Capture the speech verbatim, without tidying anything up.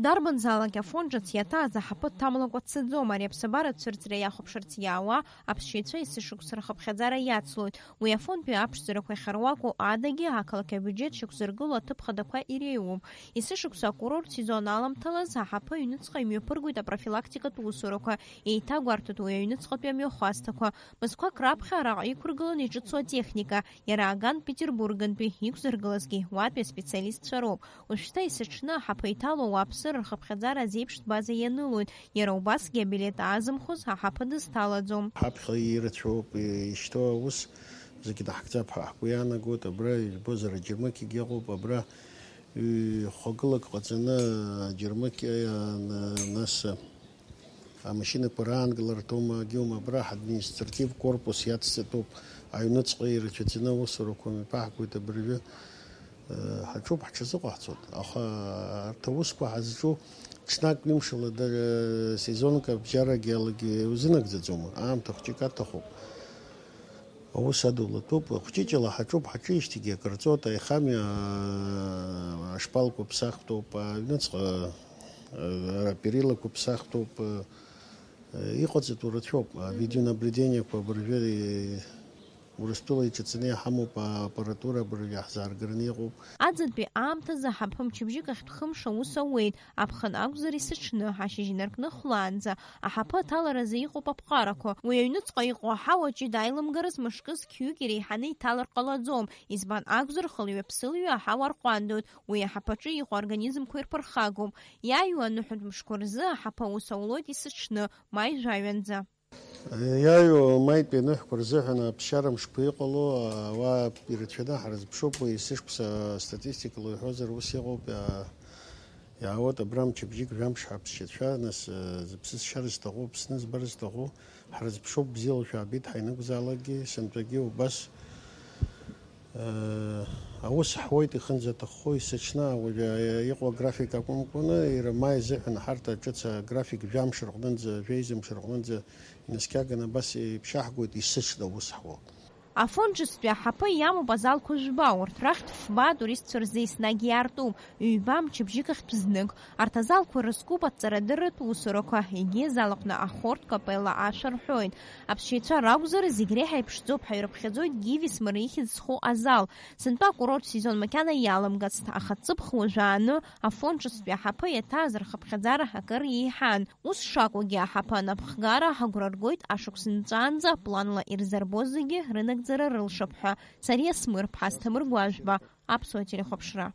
Дарбанзаалак афон ҿыц иаҭааз аҳаԥы дҭамлакәа дцаӡом, ари аԥсабара ацәырҵра иахәаԥшырц иаауа аԥсшьаҩцәа есышықәса рхыԥхьаӡара иацлоит. Уи афонтәи аԥшӡарақәа иахьаруаку адагьы, ақалақь абиуџьет шьақәзыргыло аҭыԥ хадақәа иреиуоуп. Есышықәса акурорт сезон аламҭалаз аҳаԥы аҩныҵҟа имҩаԥыргоит апрофилактикатә усурақәа, еиҭагәарҭоит уи аҩныҵҟатәи амҩахәасҭақәа. Мызқәак раԥхьа араҟа иқәыргыланы иҿыцу атехника, иара аган Петербургантәи иқәзыргылазгьы уатәи аспециалистцәа роуп. Уажәшьҭа есыҽны аҳаԥы иҭало ауааԥсыра рхыԥхьаӡара азеиԥш база ианылоит, иара убасгьы абилеҭ аазымхәоз аҳаԥы дызҭалаӡом. Ҳаԥхьа ирацәоуп ишьҭоу аус, зегь даҳкӡап ҳәа ҳгәы иаанагоит. Абра, ижәбозар, аџьармыкьагьы ыҟоуп, абра ҩ-хәагылак ҟаҵаны аџьармыкьа, нас амашьынақәа раанкыларҭоума, агьоума, абра ҳадминистратив корпус иацҵатәуп, аҩныҵҟа ирацәаӡаны аусурақәа мҩаԥаҳгоит абыржәы. Ҳаҿуп, ҳҽазыҟаҳҵоит, аха арҭ аусқәа ҳазҿу ҽнак ҩымшала, сезонк абжьарагьы алагьы узынагӡаӡом, аамҭа хәҷык аҭахуп. Аус адулатәуп, хәҷыҷала ҳаҿуп, ҳаҿижьҭеигьы акыр ҵуеит, аихамҩа ашпалқәа ԥсахтәуп, аҩныҵҟа аперилақәа ԥсахтәуп, иҟаҵатәу рацәоуп, авидеонаблюдениақәа абыржәы Урыстәыла иҿаҵаны иҳамоуп, ааппаратура абыржәы иаҳзааргараны иҟоуп. Аӡынтәи аамҭазы ҳаԥы мчыбжьык ахьтә хымш аус ауеит, аԥхын акәзар есыҽны, ашьыжь инаркны хәлаанӡа. Аҳаԥы аҭаларазы иҟоуп аԥҟарақәа. Уи аҩныҵҟа иҟоу аҳауа ҷыда аилымгараз мышкы зқьҩык иреиҳаны иҭалар ҟалаӡом. Избан акәзар, хылҩа-ԥсылҩа аҳауа арҟәандоит. Уи аҳаԥаҿы иҟоу организмқәа ирԥырхагоуп. Иааиуа аныҳәатә мшқәа рзы аҳаԥы аус аулоит есыҽны, маи жәаҩанӡа. Иааиуа маитәи аныҳәқәа рзыҳәан аԥсшьара мшқәа иҟало ауаа ирацәаны ҳрызԥшуп, уи есышықәса астатистикала иҳәозар ус иҟоуп, иаа-, иаауеит абра мчыбжьык жәамш ҳаԥсшьацәа, нас, э, зыԥсы сшьар зҭаху, Аԥсны збар зҭаху, ҳрызԥшуп, бзиала шәаабеит, ҳаинықәзаалакгьы, сынтәагьы убас. Аус ҳуеит ихынӡаҭаххо, есыҽны уажәы иҟоу аграфик акәымкәаны, иара ма изыҳәан ҳарҭ ҿыц аграфик жәамш рҟнынӡа, жәеизымш рҟнынӡа инаскьаганы абас иԥшьаҳгоит, есыҽны аус ҳуа. Афон ҿыцтәи аҳаԥы иамоуп азалқәа жәба, урҭ рахьтә фба атуристцәа рзы еснагь иаартуп, ҩба мчыбжьык ахьтә знык. Арҭ азалқәа рызкуп аҵарадырратә усурақәа, егьи азал аҟны ахортә капелла ашәа рҳәоит. Аԥсшьаҩцәа ракәзар, зегь реиҳа иԥшӡоуп ҳәа ирыԥхьаӡоит Гиви Смыр ихьӡ зху азал. Сынтәа акурорт сезон макьана иаламгацт, аха ҵыԥх уажәааны афон ҿыцтәи аҳаԥы иаҭааз рхыԥхьаӡара акыр еиҳан. Ус шакәугьы, аҳаԥы анапхгара агәра ргоит ашықәс нҵәаанӡа планла ирзырбо зегьы рынагӡара рылшап ҳәа. Сариа Смыр, ԥҳа Асҭамыр Гәажәба, Аԥсуа телехәаԥшра.